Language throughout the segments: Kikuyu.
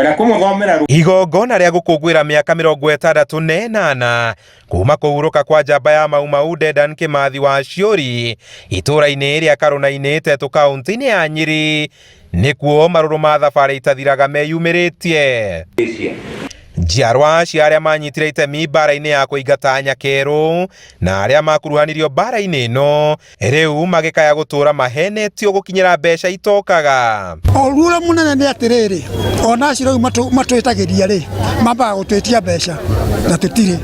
Ngwenda kũmũthomera. Igongona rĩa gũkũngũĩra mĩaka 68 kuma kũhurũka kwa njamba ya Mau Mau Dedan Kĩmathi wa Ciũri itũũra-inĩ rĩa Karũna-inĩ Tetu kaũntĩ-inĩ ya Nyĩrĩ nĩkuo marũrũ ma thabarĩ itathiraga meyumĩrĩtie. Njiarwa cia arĩa manyitire itemi mbara-inĩ ya kũingata Nyakerũ na arĩa makuruhanirio mbara-inĩ ĩno rĩu magĩkaya gũtũra mahenetio gũkinyĩra mbeca itokaga. Ũru ũrĩa mũnene nĩ atĩrĩrĩ, ona acio rĩu matwĩtagĩria rĩ, mambaga gũtwĩtia mbeca na tũtirĩ.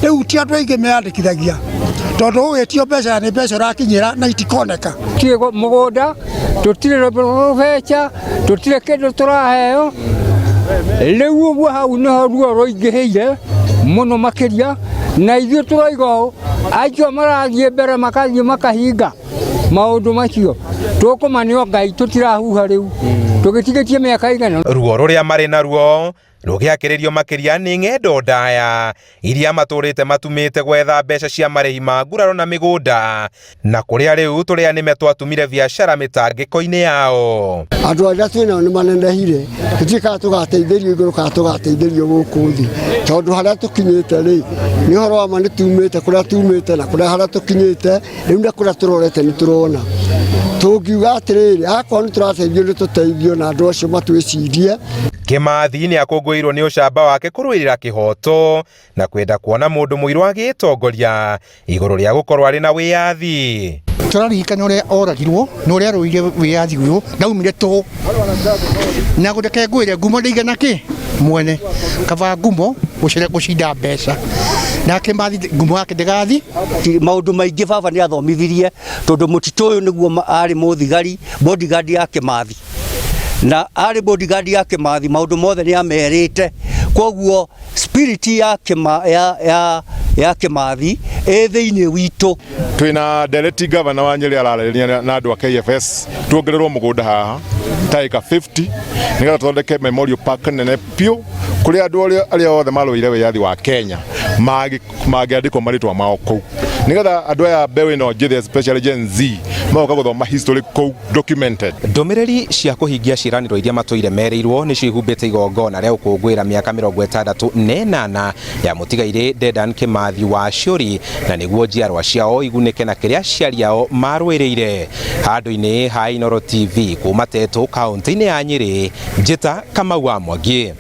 Rĩu ti andũ aingĩ meyandĩkithagia tondũ ũgĩtio mbeca nĩ mbeca ũrakinyĩra na itikoneka. Tũtirĩ mũgũnda, tũtirĩ rũbeca, tũtirĩ kĩndũ tũraheo. Rĩu ũguo hau nĩho ruo rũingĩhĩire mũno makĩria, na ithuĩ tũroiga ũũ, acio marathiĩ mbere makathiĩ makahinga maũndũ macio, tũkũmanio Ngai tũtirahuha rĩu, tũgĩtigĩtie mĩaka igana. Ruo rũrĩa marĩ naruo rũgĩakĩrĩrio makĩria nĩ ng'endo ndaya iria matũrĩte matumĩte gwetha mbeca cia marĩhi ma nguraro na mĩgũnda na kũrĩa rĩu tũrĩa nĩme twatumire biacara mĩtangĩko-inĩ yao. Andũ arĩa twĩ nao nĩ manenehire, tũtiũĩ kana tũgateithĩrio igũrũ kana tũgateithĩrio gũkũ thĩ, tondũ harĩa tũkinyĩte rĩ, nĩ ũhoro wa ma nĩ tumĩte kũrĩa tumĩte na kũrĩa harĩa tũkinyĩte. Rĩu na kũrĩa tũrorete nĩ tũrona. Tũngiuga atĩrĩrĩ, akorwo nĩ tũrateithio nĩ tũteithio na andũ acio matwĩcirie. Kĩmathi nĩ akũngũĩirwo nĩ ũcamba wake kũrũĩrĩra kĩhooto na kwenda kuona mũndũ mũirũ agĩtongoria igũrũ rĩa gũkorwo arĩ na wĩyathi. Tũraririkana ũrĩa oragirwo na ũrĩa arũire wĩyathi ũyũ ndaumire tũhũ. Na reke ngwĩre ngumo ndĩigana kĩ mwene, kaba ngumo gũcinda mbeca. Na Kĩmathi ngumo yake ndĩgathi. Maũndũ maingĩ baba nĩ athomithirie tondũ mũtitũ ũyũ nĩguo arĩ mũthigari bodyguard ya Kĩmathi, na arĩ bodyguard ya Kĩmathi maũndũ mothe nĩ amerite, koguo spirit ya Kĩma, ya, ya, ya Kĩmathi ĩ thĩinĩ witũ. Twĩna Deputy Governor wa Nyĩrĩ ararĩrĩria na andũ a KFS tuongererwo mũgũnda haha ta ĩka 50 nĩgetha tũthondeke memorial park nene biũ kũrĩa andũ arĩa othe marũĩire wĩyathi wa Kenya mangĩandĩkwo marĩtwa mao kũu nĩgetha andũ aya mbeũ ĩno njĩthĩ especially Gen Z magoka gũthoma history kũu documented. Ndũmĩrĩri cia kũhingia ciĩranĩro iria matũire merĩirwo nĩcio ihumbĩte igongona rĩa gũkũngũĩra mĩaka 68 ya mũtigairĩ Dedan Kĩmathi wa Ciũri na nĩguo njiarwa ciao igunĩke na kĩrĩa aciari ao marũĩrĩire. Handũ-inĩ ha Inooro TV kuma Tetu kaunti-inĩ ya Nyĩrĩ, Njĩta Kamau wa Mwangi.